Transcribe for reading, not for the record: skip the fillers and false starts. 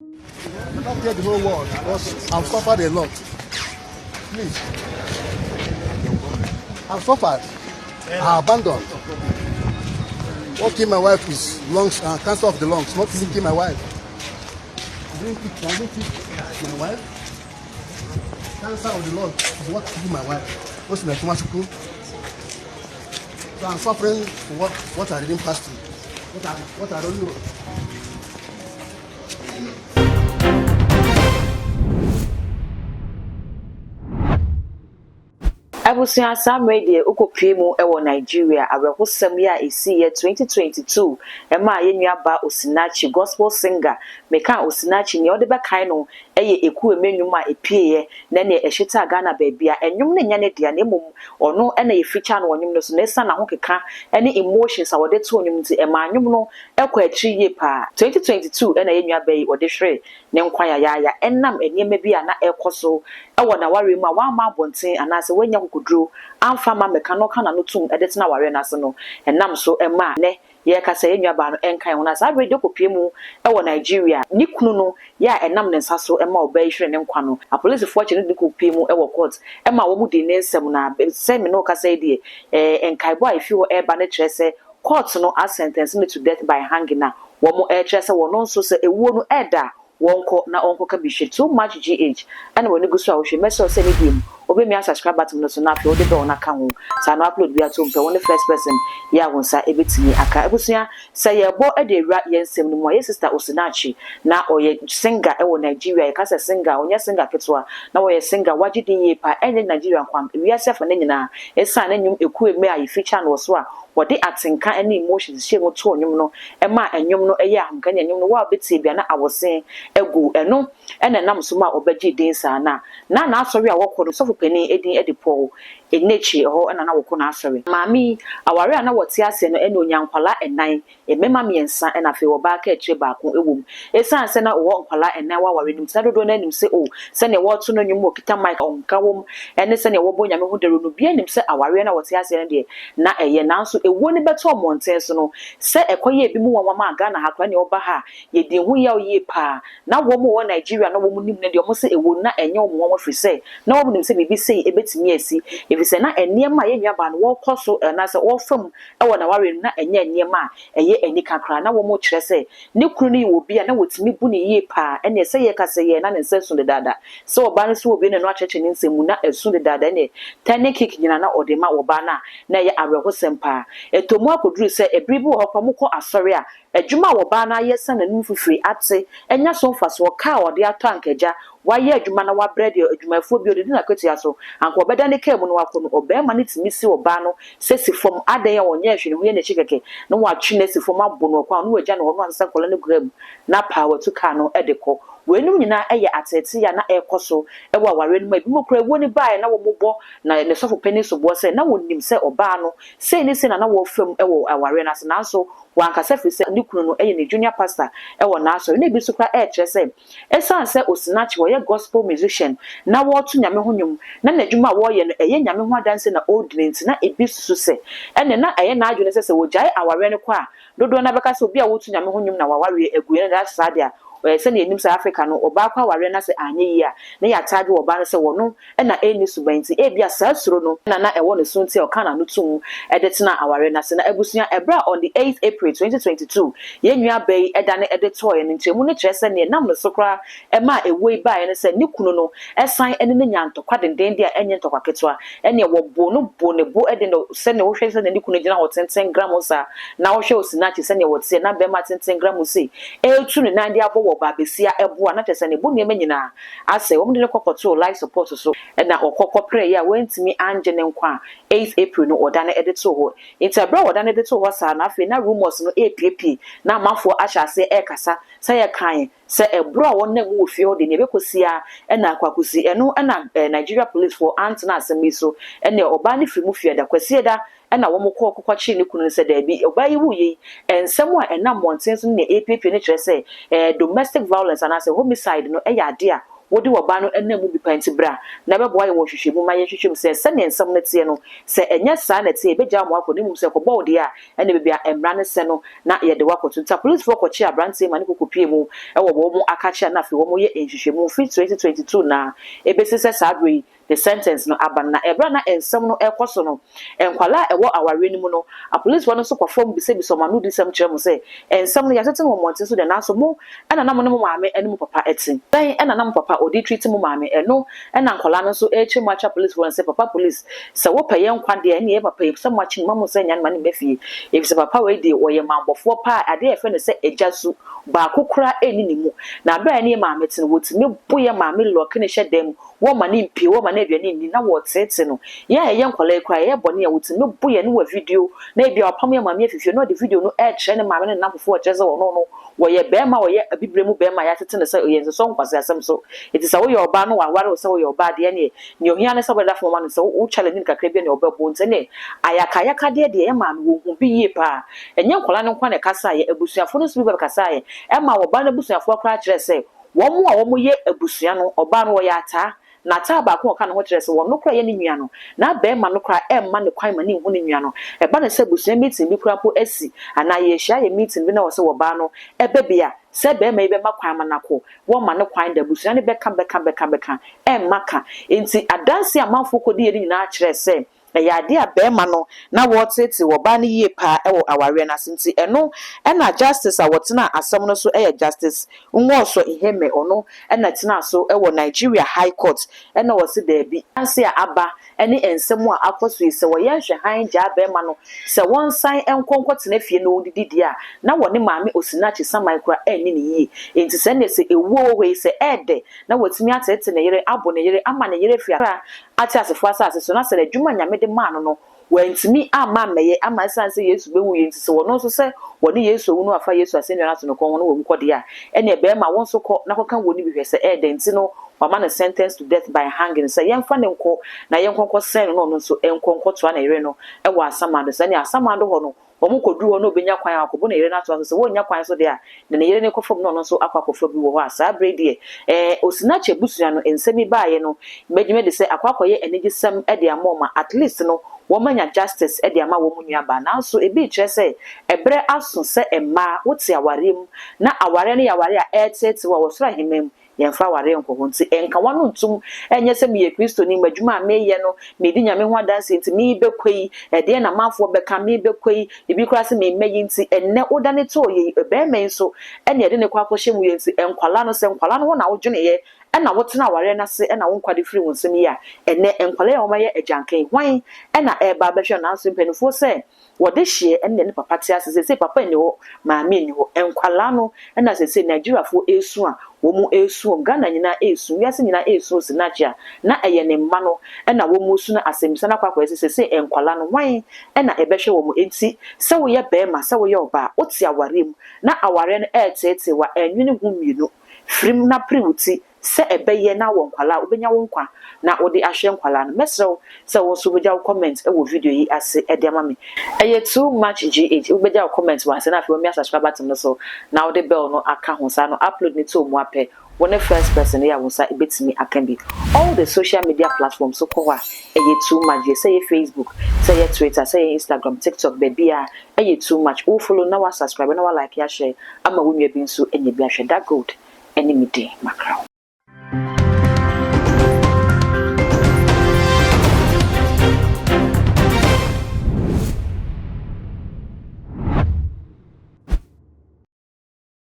I don't tell the whole world because I've suffered a lot. Please. I've suffered. I abandoned. What killed my wife is lungs, cancer of the lungs. Not even kill my wife. I didn't kill, I didn't kill my wife. Cancer of the lungs is what killed my wife. What's in the So I'm suffering for what I didn't pass through. What I don't know. Abusua saa mmerɛ yi deɛ wokɔpue mu wɔ Nigeria awerɛhosɛm yi a ɛsiiɛ 2022 ɛmaa yɛn nua baa Osinachi gospel singer meka Osinachi nea ɔde bɛkae no yɛ Ekuo Eme nnwom a ɛpieeɛ na ɛneɛ ɛhyetaa Ghana baabi a ɛnwom no nyɛ ne dea na mmom ɔno na yɛ feature no wɔ nnwom no so na ɛsiane n'ahokeka ne emotions a wɔde too nnwom nti ɛmaa nnwom no kɔ akyiri yie paa. 2022 na yɛn nuabaa yi ɔde hweree ne nkwa yayaaya ɛnam nneɛma bi a na ɛrekɔ so wɔ n'awareɛ mu a wamma abɔnten anaasɛ wannya akokoduro amfa amma ammɛka na ɔka n'ano tom de tena awareɛ no ase no ɛnam so maa nnɛ yɛreka sɛ yɛn nuabaa no nka yɛn ho na saa bere de kɔpue mu wɔ Nigeria ne kunu no yɛ a ɛnam ne nsa so ma ɔbaa yi hwere ne nkwa no apolisifoɔ akyi no de kɔpue mu wɔ court ma wɔn di ne nsɛm na sɛ me ne wo kasa yi deɛ ɛɛ nkaebɔ a efi hɔ ɛreba no kyerɛ sɛ court no asɛntɛnse no to death by hanging a wɔn ɛrekyerɛ sɛ wɔn nso sɛ ewuo no ɛɛda wɔnkɔ na ɔnkɔka bi hwɛ too much GH ɛna w'ani gu so a wohwɛ mɛsrɛ wo sɛ ne deɛ mu wobɛmia subscribe button no so na afei wode bell no aka ho saa na upload bi ato mpɛ wo ne first person yɛ a wo nsa ɛbɛtumi aka abusua sɛ yɛbɔ de awura yɛn nsɛm no mu a yɛ sister Osinachi na ɔyɛ singer ɛwɔ Nigeria yɛka sɛ singer ɔnyɛ singer ketewa na wɔyɛ singer wagye din yie paa ɛnyɛ Nigeria nkwa wiase afa ne nyinaa ɛsiane ne nnwom ekuo a yɛfeature no wɔ so a wɔde atenka ne emotions hyɛɛ mu too nnwom no maa nnwom no yɛɛ ahomka ne nnwom no wo a wobɛtie bia na awɔsen agu ɛno ɛna ɛnam so ma ɔbɛgye din saa na na n'asɔre a wɔkɔ no sɔfo panin edin de Paul Enekyi ɛhɔ ɛna na wɔkɔ n'asɔre. Maame yi aware a na wɔte aseɛ no ɛna onya nkwalaa ɛnan, mmarima mmiɛnsa ɛna afei ɔbaa kaakyire baako ɛwɔ mu. Esiane sɛ na ɔwɔ nkwalaa ɛnan wɔ aware no mu nti na dodoɔ no anim sɛ o sɛnea wɔreto no nnwom wɔkita mic ɔnka wɔm ɛne sɛnea wɔbɔ nyame ho dawuro no obiara nim sɛ awareɛ no a wɔte aseɛ no deɛ na ɛyɛ nanso ewuo no bɛtɔɔ mmɔnten so no sɛ ɛkɔyɛɛ ebinom nwanwa maa Ghana ha koraa nea ɔba ha a yɛdii ho yaw yie paa na wɔn a wɔwɔ Nigeria na wɔn nim no deɛ wɔn sɛ ewuo no na ɛnyɛ wɔn nwanwa firi sɛ na wɔn nim sɛ biribi sei ebetumi asi efiri sɛ na nneɛma a yɛn nuabaa no wɔrekɔ so anaasɛ wɔrefa mu wɔ n'awareɛ no na ɛnyɛ nneɛma a ɛyɛ anika koraa na wɔn kyerɛ sɛ ne kunu no yɛ obi a na wɔtumi bu ne yie paa ɛnneɛ sɛ yɛka sɛ yɛ na ne nsa su dedaada sɛ ɔbaa no so wɔ bi na ɛno akyerɛkyerɛ ne nsɛm mu na ɛsu dedaada ɛnneɛ tɛne kick nyina na ɔde ma ɔbaa no a na ɛyɛ awerɛhosɛm paa. Ɛtɔ mu akɔduru sɛ ɛberɛ bi wɔ hɔ koraa wɔkɔ asɔre a, adwuma a ɔbaa no ayɛ sɛ n'anim fifiri ate anya so mfasoɔ, kaa a ɔde atɔ anka agya wayɛ adwuma na wabrɛ deɛ adwumayɛfoɔ bi ɔdedi n'akatua so anka ɔbɛda ne kaa mu na wakɔ no, ɔbarima no tumi si ɔbaa no sɛ si fam adɛn a ɔnyɛɛ hwee ne ho yɛ n'akyi kɛkɛ na watwe no asi fam abɔ no ɔkwan na wagya no hɔ na wasesa nkwadaa no agu kaa mu na paa watu kaa no de kɔ. Weinom nyinaa yɛ ateetee a na ɛrekɔ so wɔ awareɛ no mu a ebinom koraa awuo no baeɛ na wɔbɔ na ne sɔfo panin soboɔ sɛ na wɔnim sɛ ɔbaa no sei ne sei na na wɔrefa mu wɔ awareɛ no ase nanso wankasa firi sɛ ne kunu no yɛ ne junior pastor wɔ n'asɔre. Na ebi nso koraa ɛrekyerɛ sɛ ɛsiane sɛ Osinachi ɔyɛ gospel musician na wɔreto Nyame ho nnwom na n'adwuma a wɔreyɛ no ɛyɛ Nyame ho adanse na ɔredi no nti na ebi susu sɛ ɛne na ɛyɛ n'adwene sɛ sɛ wɔgyae awareɛ no kɔ a dodoɔ no ara bɛka sɛ obi a ɔreto Nyame ho nnwom na wawareɛ agu ɛno deɛ saa deɛ a Ɔyɛ sɛnea yenim sɛ Afrika no, ɔbaa kɔ awareɛ na sɛ anyɛ yie a, na yɛataa dwe ɔbaa no sɛ ɔno na ɛnni suban nti, ebia saa suro no na na ɛwɔ ne so nti a ɔkaa n'ano toom de tenaa awareɛ no ase. Na abusua, ɛberɛ a on the eighth April 2022, yɛn nua baa yi dane de tɔeɛ no, nkyerɛmu no kyerɛ sɛ nea ɛnam ne so koraa maa ɛwuo yi baeɛ ne sɛ ne kunu no san ne no nyaa ntɔkwa dendeenden a ɛnyɛ ntɔkwa ketewa. Ɛnneɛ wɔboo no boo ne bo de no sɛnea wohwɛ sɛnea ne kunu gyina hɔ tenten gram saa na wohwɛ Osinachi sɛnea ɔteɛ na barima tenten gram sei retu ne nan de abɔ wɔ ɔbaabasia bo a na kyerɛ sɛ ne bo nneɛma nyinaa asɛe. Wɔde no kɔ kɔtoo life support so na ɔkɔ kɔperɛeɛ a wantumi angye ne nkwa a eighth April no wɔdane de too hɔ. Nti berɛ a wɔdane de too hɔ saa no afei na rumours no repiepie na amanfoɔ ahyɛ aseɛ rekasa sɛ yɛkae sɛ ɛborɔ a wɔnam mu wɔ fie hɔ deɛ nea ɛbɛkɔsi ara na akɔ akɔsi. Ɛno na Nigeria policefoɔ antena asɛm yi so ɛnneɛ ɔbaa no firi mu fiada Kwasiada Ɛnna wɔkɔɔ kɔkɔkyeree ne kunu no sɛ, Dabi, ɔbaa yi wuiɛ yi, nsɛm a ɛnam mmɔnten so ne nea ɛrepiapia no kyerɛ sɛ domestic violence anaasɛ homicide no yɛ adeɛ a Wode ɔbaa no nam mu bi pa nti bra na bɛboa yɛn wɔ nhwehwɛmu ma yɛnhwehwɛ mu sɛ sɛdeɛ nsɛm no teɛ no, sɛ ɛnyɛ saa na ɛteɛ a, yɛbɛgyaa mo akɔ na mmom sɛ ɛkɔbɔ wo deɛ a, ɛnneɛ baabi a mmara no sɛ no na yɛde wo akɔto. Nti apolisifoɔ kɔkyee aberanteɛ yi ma no kɔkɔpuee mu wɔ wɔn akakye a na afei wɔyɛ nhwehwɛmu firi 2022 na ɛbɛsi sɛ saa berɛ yi ne sentence no aba no. Na ɛberɛ a na nsɛm no rekɔ so no, nkwadaa a ɛwɔ awareɛ no mu no, apolisifoɔ no nso kɔ fam bisabisa wɔn anodisɛm kyerɛ wɔn sɛ, Nsɛm no, yɛatete no wɔ mmɔnten so deɛ, nanso mo na na mo ne mo maame ne mo papa te. Dɛn na na mo papa ɔde treat mo maame? Ɛno na nkwadaa no nso rekyerɛ mu akyerɛ apolisifoɔ no sɛ, Papa police, sɛ wopɛ yɛn nkwa deɛ, ɛnneɛ yɛn papa yi, sɛ moakye no, mma mo nsa nnya no ma no mma fie. Ɛfiri sɛ papa wei deɛ, ɔyɛ mammɔfoɔ paa, adeɛ a yɛfrɛ no sɛ agya su baako koraa nni ne mu. Na berɛ a yɛne yɛn maame te no, wɔtumi bo yɛn maame lɔke no hyɛ dan mu, Wɔmma no mpue, wɔmma no aduane nni, na wɔreteetee no. Yɛn a yɛyɛ nkwadaa yi koraa, yɛyɛ bɔne a, wɔtumi bo yɛn wɔ video, na ebia wɔapam yɛn maame afi fie, na ɔde video no rekyerɛ ne maame ne ne nnamfofoɔ, rekyerɛ sɛ ɔno no, wɔyɛ barima a ɔyɛ abibire mu barima a yɛatete no sɛ ɔyɛ nsosɔ nkwaseasɛm so. Enti sɛ woyɛ ɔbaa na wɔaware wo sɛ woyɛ ɔbaa deɛ, ɛnneɛ nea ohia ne sɛ wobɛda fam ama no, sɛ wo challenge no kakra bi a, ɛnneɛ ɔbɛbo wo. Nti ɛnneɛ ayakayakadeɛ deɛ, yɛn maame, wɔhu bi yie paa. Ɛnyɛ nkwadaa no nko ara na ɛkasaeɛ, abusuafoɔ no nso bi ba bɛkasaeɛ, ɛmaa ɔbaa no abusuafoɔ koraa kyerɛɛ sɛ Wɔn a wɔyɛ abusua no, ɔbaa no, ɔyɛ ataa, na ataa baako a ɔka ne ho kyerɛ sɛ ɔno koraa yɛ ne nua no, na barima no koraa mma no kwan ma no nhu ne nua no. Ɛba no sɛ abusua meeting bi koraa mpo asi, anaa yɛrehyia ayɛ meeting bi na wɔsɛ ɔbaa no ba bi a, sɛ barima yi bɛma kwan ama no akɔ, wɔmma no kwan da. Abusua no bɛka, bɛka, bɛka, bɛka, ɛmma ka. Enti adanse a amanfoɔ kɔdiiɛ no nyinaa kyerɛɛ sɛ Ɛyɛ adeɛ a barima no na wɔreteetee ɔbaa no yie paa wɔ awareɛ no ase nti ɛno na Justice a wɔtenaa asɛm no so yɛ Justice Nwosu Iheme ɔno na tenaa so wɔ Nigeria High Court na ɔse daabi. Adanse a aba ne nsɛm a akɔ so yi sɛ wɔyɛ nhwɛhan gyaa barima no sɛ wɔnsan nkɔ nkɔtena fie na ɔndidi deɛ a na wɔne maame Osinachi Saman koraa anni no yie nti sɛ ɛnneɛ sɛ ɛwuo wɔ hɔ yi sɛ ɛɛdɛ na watumi ateetee ne yere abo ne yere ama ne yere afiri ateasefo asase so, na sɛ n'adwuma a Nyame de maa no no, wantumi amma ammɛyɛ, ama esiane sɛ Yesu bewuiɛ nti, sɛ wɔno nso sɛ wɔne Yesu awu na wɔafa Yesu asɛnnua no ato ne kɔn ho na wawu kɔ deɛ a, ɛneɛ barima, wo nso kɔ na kɔka wuo no bi hwɛ sɛ ɛyɛ dɛn nti no wɔama no sentence to death by hanging sɛ yɛmfa no nkɔ na yɛnkɔ nkɔsɛn no na ɔno nso nkɔ nkɔtoa ne yere no wɔ asamando. Sɛdeɛ asamando hɔ no Wɔkɔduru hɔ na ɔbɛnya kwan a, wakɔbɔ ne yere no atoa so. Sɛ wɔnnya kwan nso deɛ a, na ne yere no kɔ fam na ɔno nso akɔ akɔfa bi wɔ hɔ a, saa berɛ yi deɛ, ɛɛ, Osinachi abusua no, nsɛm yi baeɛ no, mɛgyeme de sɛ akɔ akɔyɛ anigyesɛm de ama wɔn a, at least no, wɔanya justice de ama wɔn nuabaa. Nanso ebi rekyerɛ sɛ ɛberɛ aso sɛ mmaa, wote awareɛ mu, na awareɛ no yɛ awareɛ a ɛreteetee wo a, wɔ soro ahemman mu, Yɛmfa awareɛ nkɔ hɔ. Nti nka w'ano ntom nyɛ sɛ meyɛ Kristoni, m'adwuma a meyɛ no, medi Nyame ho adanseɛ nti merebɛkɔ yi, ɛdeɛn na amanfoɔ bɛka, merebɛkɔ yi, ebi koraa se memma yi nti, ɛnnɛ wodane too yɛ yi, barima yi nso ɛne yɛde no kɔ akɔhyɛ mu yɛ nti, nkwadaa no, sɛ nkwadaa no ho na wodweneeɛ ɛna wotena awareɛ no ase ɛna wo nkwa de firi wo nsam yi a, ɛnnɛ nkwadaa yi a wɔayɛ agyanka yi, hwan na ɛreba abɛhwɛ no? Nanso mpanimfoɔ sɛ Wɔde hyeɛ ɛne ne papa te ase seesei papa nni hɔ maame nni hɔ nkwadaa no ɛna seesei Nigeriafoɔ ɛresu a wɔn ɛresu wɔn Ghana nyinaa ɛresu wiase nyinaa ɛresu Osinachi a na ɛyɛ ne mma no ɛna wɔn resu na asɛmmisa no akɔ akɔyɛ sɛ seesei nkwadaa no hwan ɛna ɛbɛhwɛ wɔn enti sɛ woyɛ barima sɛ woyɛ ɔbaa wote awareɛ mu na awareɛ no ɛreteetee wo a ɛnwene ho mmienu firim na pere wo ti Sɛ ɛbɛyɛ na wɔ nkwadaa a wobɛnya wo nkwa na wode ahwɛ nkwadaa no, mɛsrɛ wo sɛ wo nso wobɛgya wo comment wɔ video yi ase de ama me. Ɛyɛ too much GH, wobɛgya wo comment wɔ ase na afei wamia subscribe button no so na wode bell no aka ho saa no upload no too mu a pɛ, wo ne first person yɛ a wo nsa bɛtumi aka bi. All the social media platforms so kɔ hɔ a ɛyɛ too much deɛ, sɛ ɛyɛ Facebook, sɛ ɛyɛ Twitter, sɛ ɛyɛ Instagram, TikTok, baabiara ɛyɛ too much. Wo follow na wa subscribe na wa like ahyɛ ama wo nua bi nso anya bi ahwɛ. That gold. Ɛne me din, Mackerel.